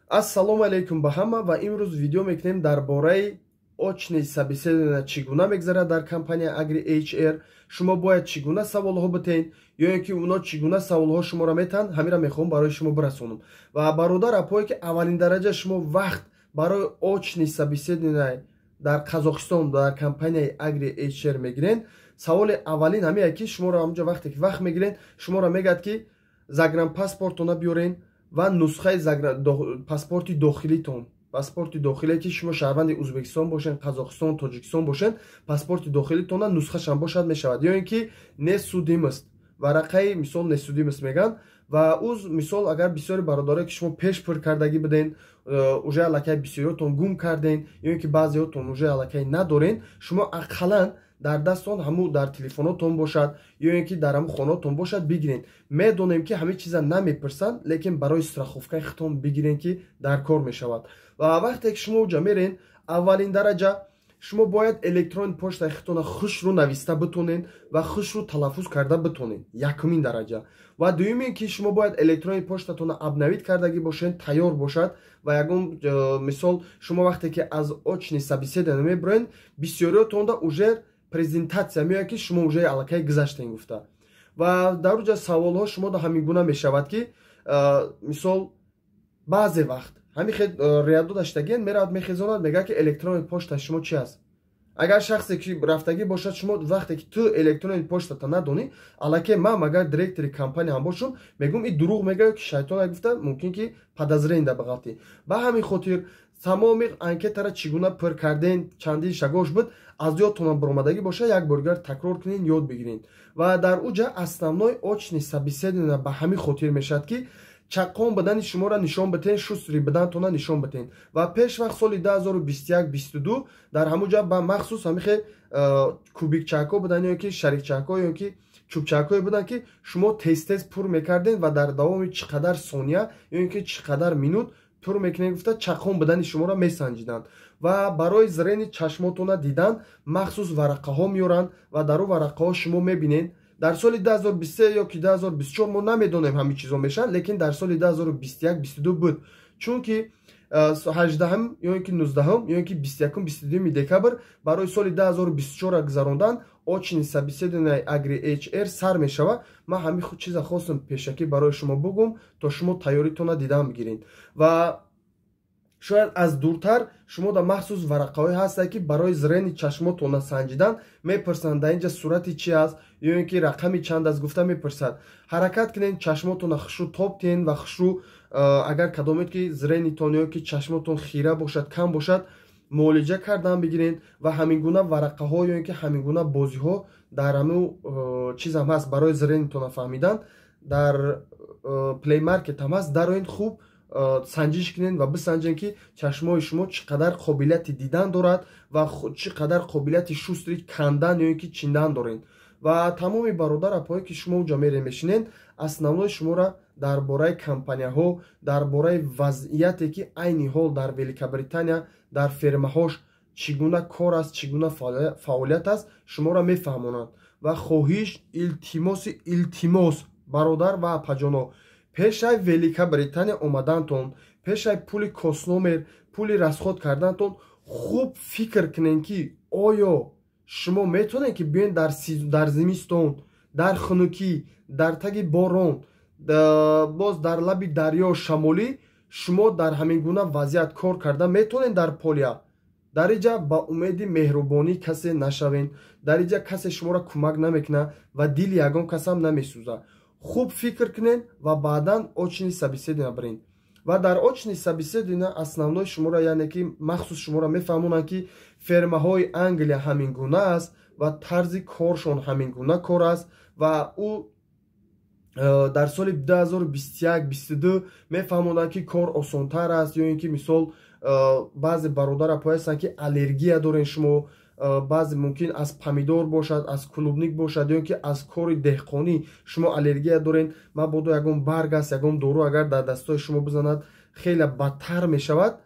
Ассалому алайкум ба ҳама. Ва имрӯз видео мекунем дар бораи очный собеседование, чӣ гуна мегзарад дар компания Agri HR, шумо бояд чӣ гуна саволҳо битен ё ин ки оно чӣ гуна саволҳо шуморо метаҳанд. Ҳамира мехоҳам барои шумо бирасонам. Ва бародар, апое ки аввалин дараҷа шумо вақт барои очный собеседование дар Қазоқистон дар компанияи Agri HR мегирен, саволи аввалин ҳамие ки шуморо ҳамҷо вақте ки вақт мегирен, шуморо мегӯяд, ки загранпаспортона биёрен ва нусхаи паспорти дохилитон, паспорти дохилие ки шумо шаҳрванди Ӯзбекистон бошен, Қазоқистон, Тоҷикистон бошен, паспорти дохилитона нусхашам бошад, мешавад, ё ин ки несудимость, варақаи мисол несудимость мегӯянд. Ва уз мисол, агар бисёри бародарое ки шумо пеш пур кардагӣ буден, уже аллакай бисёриётон гум карден ё ин ки баъзеҳотон уже аллакай надорен, шумо ақаллан дар дастон ҳаму дар телефонотон бошад ё ин ки дар ҳаму хонаотон бошад, бигирен. Медонем, ки ҳамин чиза намепурсанд, лекин барои страховкаи худтон бигирен, ки дар кор мешавад. Ва вақте ки шумо уҷа мерен, аввалин дараҷа шумо бояд электронный почтаи худтона хушрӯ нависта битонен ва хушрӯ талаффуз карда битонен, якумин дараҷа. Ва дуюмин ки шумо бояд электронный почтатона обновить кардагӣ бошен, тайёр бошад. Ва ягон мисол, шумо вақте ки аз очный собеседование мебироен, бисёриётонда уже презентатсия меояд, ки шумо уже аллакай гузаштен гуфта. Ва дар уҷа саволҳо шумода ҳамин гуна мешавад, ки мисол, баъзе вақт ҳамин хел рядо даштагиен меравад, мехезонад, мегӯяд, ки электронный почта шумо чи аст? Агар шахсе ки рафтагӣ бошад, шумо вақте ки ту электронный почтата надонӣ, аллакай ман агар директори компания ҳам бошум, мегӯм, и дурӯғ мегӯяд, ки шайтон гуфта, мумкин ки подозрение да бағалтӣ. Ба ҳамин хотир тамоми анкетара чӣ гуна пур карден, чандин шагош буд, аз ёдтонам баромадагӣ боша, як боргар такрор кунен, ёд бигирен. Ва дар уҷа основной очный собеседование ба ҳамин хотир мешавад, ки чаққон будани шуморо нишон битен, шустрый будантона нишон битен. Ва пеш вақт соли 2021-22 дар ҳамун ҷа ба махсус ҳамихе кубикчакҳо буданд ё ки шарикчакҳо ё ки чӯбчакҳое буданд, ки шумо тез тез пур мекардем ва дар давоми чӣ қадар сония ё ин ки чӣ қадар минут пур мекунем гуфта, чаққон будани шуморо месанҷиданд. Ва барои зрение чашмотона дидан махсус варақаҳо меоранд ва дар ӯ варақаҳо шумо мебинед. Дар соли 2023 ё ки 2024 мо намедонем, ҳамин чизо мешаванд, лекин дар соли 2021-22 буд, чунки 18-м ё ин ки 19-м ё ин ки 21-м, 22 декабр барои соли 2024 гузарондан очный собеседование Agri HR сар мешавад. Ман ҳамин чиза хостам пешакӣ барои шумо бугум, то шумо тайёритона дидан бигиред. Ва шояд аз дуртар шумо да махсус варақаҳое ҳастанд, ки барои зрение чашмотона санҷидан мепурсанд, дар инҷа сурати чи аст ё ин ки рақами чанд аст гуфта мепурсад. Ҳаракат кунед, чашмотона хушрӯ тоб тиҳен ва хушрӯ, агар кадомед ки зрениетон ё ки чашмотон хира бошад, кам бошад, муолиҷа кардан бигиред. Ва ҳамин гуна варақаҳо ё ин ки ҳамин гуна бозиҳо дар ҳамин чизам ҳаст, барои зрениетона фаҳмидан дар Play Market ҳам ҳаст. Дароин, хуб санҷиш кунед ва бисанҷед, ки чашмои шумо чӣ қадар қобилияти дидан дорад ва чӣ қадар қобилияти шустрый кандан ё ин ки чиндан доред. Ва тамоми бародар, апое ки шумо уҷа мере мешинед, основной шуморо дар бораи компанияҳо, дар бораи вазъияте, ки айни ҳол дар Великобритания дар фермаҳош чӣ гуна кор аст, чӣ гуна фаъолият аст, шуморо мефаҳмонанд. Ва хоҳиш, илтимоси илтимос, бародар ва апаҷоно, пешай Великобритания омадантон, пешай пули CoS номер, пули расход кардантон хуб фикр кунед, ки оё шумо метавонед, ки биёед дар зимистон, дар хунукӣ, дар таги борон, боз дар лаби дарё шамолӣ, шумо дар ҳамин гуна вазъият кор карда метавонед дар поля. Дар иҷа ба умеди меҳрубонӣ касе нашавед, дар иҷа касе шуморо кӯмак намекунад ва дили ягон касам намесӯзад. Хуб фикр кунед ва баъдан очный собеседование биред. Ва дар очный собеседование основной шуморо, яъне ки махсус шуморо мефаҳмонанд, ки фермаҳои Англия ҳамин гуна аст ва тарзи коршон ҳамин гуна кор аст. Ва ӯ дар соли 2021-22 мефаҳмонанд, ки кор осонтар аст ё ин ки мисол, баъзе бародар, апои ҳастанд, ки аллергия дорен шумо, баъзе мумкин аз помидор бошад, аз клубника бошад ё ки аз кори деҳқонӣ шумо аллергия дорен, мабодо ягон барг аст, ягон дору агар дар дастои шумо бизанад, хеле бадтар мешавад.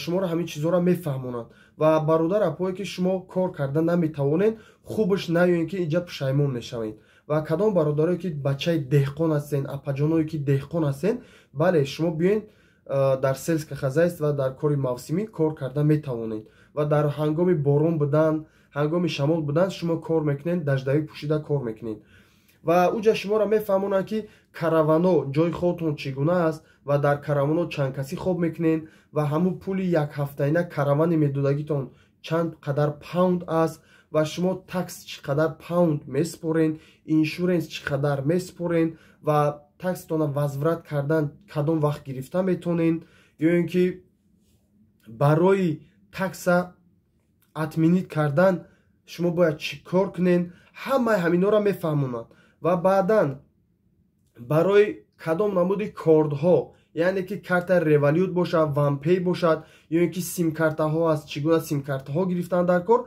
Шуморо ҳамин чизҳоро мефаҳмонанд. Ва бародар, апое ки шумо кор карда наметавонед, хубаш наёен, ки инҷа пушаймон мешавед. Ва кадом бародарое ки бачаи деҳқон ҳастен, апаҷоное ки деҳқон ҳастен, бале, шумо биёен. Дар сельское хозяйство, дар кори мавсимӣ кор карда метавонед ва дар ҳангоми борон будан, ҳангоми шамол будан шумо кор мекунед, дождевик пӯшида кор мекунед. Ва уҷа шуморо мефаҳмонанд, ки каравано ҷои хобтон чӣ гуна аст ва дар каравано чанд касӣ хоб мекунед ва ҳамун пули якҳафтаина каравани медодагитон чанд қадар паунд аст ва шумо tax чӣ қадар паунд месупорен, insurance чӣ қадар месупорен ва tax тона возврат кардан кадом вақт гирифта метонен, ё ин ки барои tax а отменить кардан шумо бояд чӣ кор кунен. Ҳамаи ҳаминҳоро мефаҳмонанд. Ва баъдан барои кадом намуди кордҳо, яъне ки карта Revolut бошад, OnePay бошад ё ин ки симкартаҳо аст, чӣ гуна симкартаҳо гирифтан дар кор,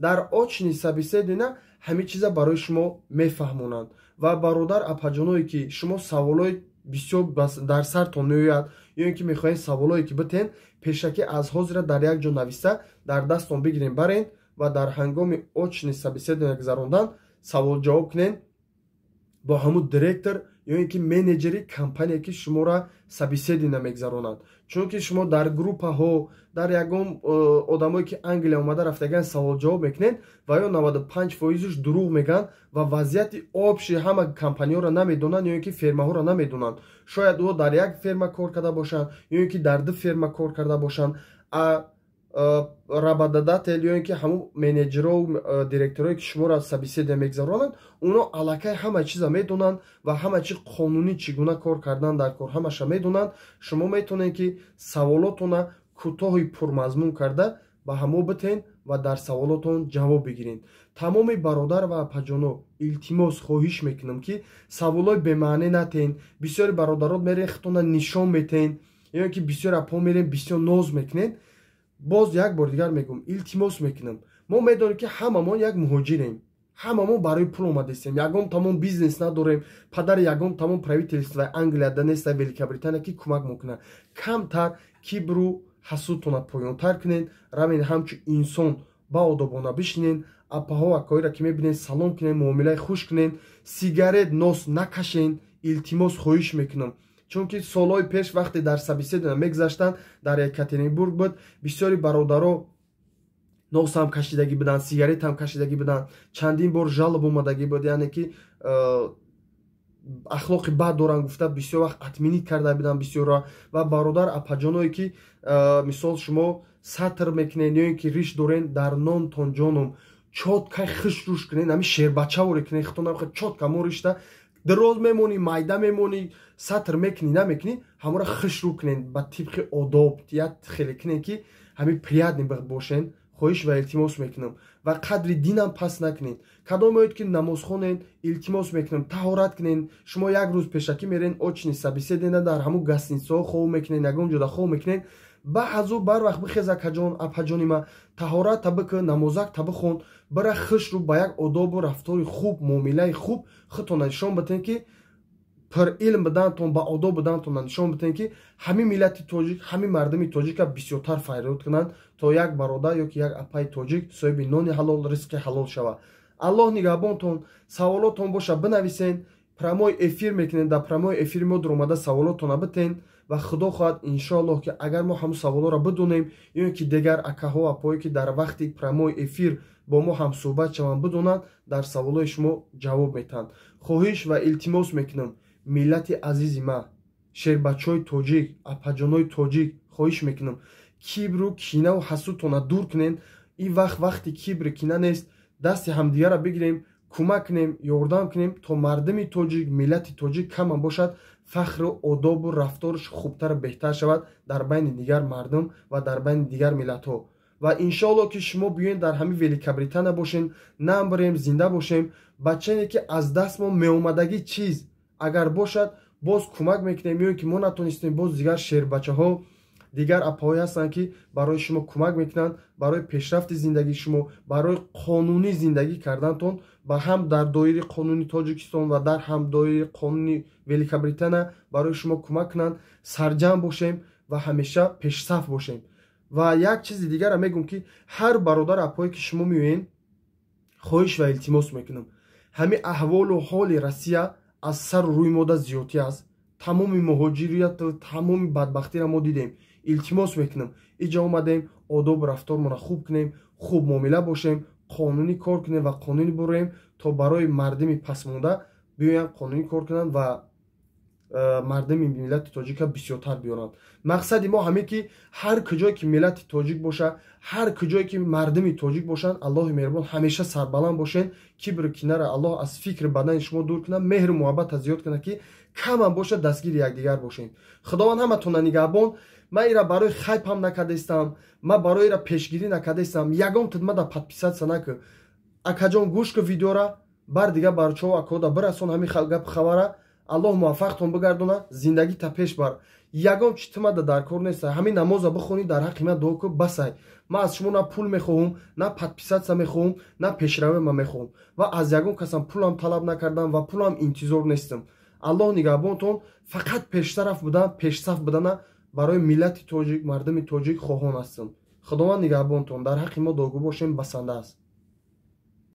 дар очный собеседование ҳамин чиза барои шумо мефаҳмонанд. Ва бародар, апаҷоное, ки шумо саволҳои бисёр дар сартон меояд ё ин ки мехоҳед саволое ки битен, пешакӣ аз ҳозира дар як ҷо нависта дар дастон бигирен, барен ва дар ҳангоми очный собеседование гузарондан савол-ҷавоб кунен бо ҳамун директор ё ин ки менеҷери компания, ки шуморо собеседование мегузаронад. Чунки шумо дар группаҳо, дар ягон одамое, ки Англия омада рафтаган, савол-ҷавоб мекунед ва ё 95 фоизш дурӯғ мегӯянд ва вазъияти общий ҳама компанияҳоро намедонанд ё ин ки фермаҳоро намедонанд. Шояд ӯ дар як ферма кор карда бошанд ё ин ки дар ду ферма кор карда бошанд, а работодатель ё ин ки ҳамун менеҷеру директорое, ки шуморо собеседование мегузаронанд, онҳо аллакай ҳама чиза медонанд ва ҳама чи қонунӣ чӣ гуна кор кардан дар кор ҳамаша медонанд. Шумо метавонед, ки саволотона кӯтоҳи пурмазмун карда ба ҳамо битен ва дар саволотон ҷавоб бигиред. Тамоми бародар ва апаҷоно, илтимос, хоҳиш мекунам, ки саволои бемаъне натен. Бисёри бародарот мерен, худтона нишон метен ё ки бисёр апо мерен, бисёр ноз мекунед. Боз як бор дигар мегӯм, илтимос мекунам. Мо медонем, ки ҳамамон як муҳоҷирем, ҳамамон барои пул омадастем, ягон тамом бизнес надорем, падари ягон тамом правительство и Англияда неста, Великобритания, ки кӯмак мекунад. Камтар кибру ҳасудтона поёнтар кунед, равен, ҳамчун инсон баодобона бишинен, апаҳо, акоиро ки мебинед, салом кунед, муомилаи хуш кунед, сигарет, нос накашен, илтимос, хоҳиш мекунам. Чунки солҳои пеш, вақте дар собеседование мегузаштанд, дар Екатеринбург буд, бисёри бародаро носам кашидагӣ буданд, сигаретам кашидагӣ буданд. Чандин бор жалоба омадагӣ буд, яъне ки ахлоқи бад доранд гуфта, бисёр вақт отменить карда буданд бисёрро. Ва бародар, апаҷоное, ки мисол шумо сатр мекунед ё ин ки риш дорен, дар нонтон ҷоном чётко хиш руш кунед, ҳами шербачаворе кунед худтон, чётко мо ришта дароз мемонӣ, майда мемонӣ, сатр мекунӣ, намекунӣ, ҳамора хушрӯ кунед, ба тибқи одоб як хеле кунед, ки ҳамин приятный бошен. Хоҳиш ва илтимос мекунам. Ва қадри динам пас накунед. Кадомоед, ки намозхонед, илтимос мекунам, таҳорат кунед. Шумо як рӯз пешакӣ мерен очный собеседование, дар ҳамун гостиницаҳо хоб мекунед, ягон ҷода хоб мекунед. Баъзу барвақт бихез, акаҷон, апаҷони ма, таҳорат та бикун, намозак та бихон, бира хушрӯ, ба як одобу рафтори хуб, муомилаи хуб худтона нишон битен, ки пурилм будантон, ба одоб будантона нишон битен, ки ҳамин миллати тоҷик, ҳамин мардуми тоҷика бисёртар фарёд кунанд, то як бародар ё ки як апаи тоҷик соҳиби нони ҳалол, ризқи ҳалол шавад. Аллоҳ нигаҳбонтон. Саволотон боша, бинависен, прямой эфир мекунем. Дар прямой эфири мо дуромада саволотона битен ва худо хоҳад, иншоаллоҳ, ки агар мо ҳамун саволоро бидонем ё ки дигар акаҳо, апое, ки дар вақти прямой эфир бо мо ҳамсӯҳбат шаванд, бидонанд, дар саволои шумо ҷавоб метаҳанд. Хоҳиш ва илтимос мекунам, миллати азизи ма, шербачаҳои тоҷик, апаҷонои тоҷик, хоҳиш мекунам, кибру кинаву ҳасудтона дур кунед. Ин вақт вақти кибру кина нест. Дасти ҳамдигарро бигирем, кӯмак кунем, ёрдам кунем, то мардуми тоҷик, миллати тоҷик камам бошад, фахру одобу рафтораш хубтару беҳтар шавад дар байни дигар мардум ва дар байни дигар миллатҳо. Ва иншоалло, ки шумо биёед, дар ҳамин Великобритания бошем, намбарем, зинда бошем. Бачае, ки аз даст мо меомадагӣ чиз агар бошад, боз кӯмак мекунем ё ин ки мо натонистем, боз дигар шербачаҳо, дигар апаҳое ҳастанд, ки барои шумо кӯмак мекунанд, барои пешрафти зиндагии шумо, барои қонунӣ зиндагӣ кардантон, ба ҳам дар доираи қонуни Тоҷикистон ва дар ҳам доираи қонуни Великобритания барои шумо кӯмак кунанд. Сарҷамъ бошем ва ҳамеша пешсаф бошем. Ва як чизи дигарро мегӯм, ки ҳар бародар, апое, ки шумо меоед, хоҳиш ва илтимос мекунам, ҳамин аҳволу ҳоли Россия аз сару рӯи мода зиёдтӣ аст. Тамоми муҳоҷирияту тамоми бадбахтиро мо дидем. Илтимос мекунам, иҷа омадем, одобу рафтормонро хуб кунем, хуб муомила бошем, қонунӣ кор кунем ва қонунӣ буроем, то барои мардими пасмонда биёянд, қонунӣ кор кунанд ва мардими миллати тоҷика бисёртар биёранд. Мақсади мо ҳамин, ки ҳар куҷое ки миллати тоҷик боша, ҳар куҷое ки мардими тоҷик бошанд, Аллоҳи меҳрубон, ҳамеша сарбаланд бошед. Кибру кинаро Аллоҳ аз фикри бадани шумо дур кунад, меҳру муҳаббата зиёд кунад, ки камам бошад, дастгири якдигар бошем. Худованд ҳаматона нигаҳбон. Ман ира барои хайп ҳам накардаистам, ман барои ира пешгирӣ накардаистам. Ягон тидмада подписаться накун, акаҷон. Гӯш ку видеора, бар дигар барчао, акода бирасон ҳамин гапи хабара. Аллоҳ муваффақтон бигардона, зиндагита пеш бар. Ягон чи тимада дар кор неста. Ҳамин намоза бихонӣ, дар ҳаққи ман дуо ку, басай. Ман аз шумо на пул мехоҳум, на подписаться мехоҳум, на пешравӣ ман мехоҳум ва аз ягон касам пулам талаб накардам ва пулам интизор нестам. Аллоҳ нигаҳбонтон. Фақат пештараф будан, пешсаф будана барои миллати тоҷик, мардуми тоҷик хоҳон ҳастам. Худованд нигаҳбонтон, дар ҳаққи мо дуогӯ бошем. Басанда аст.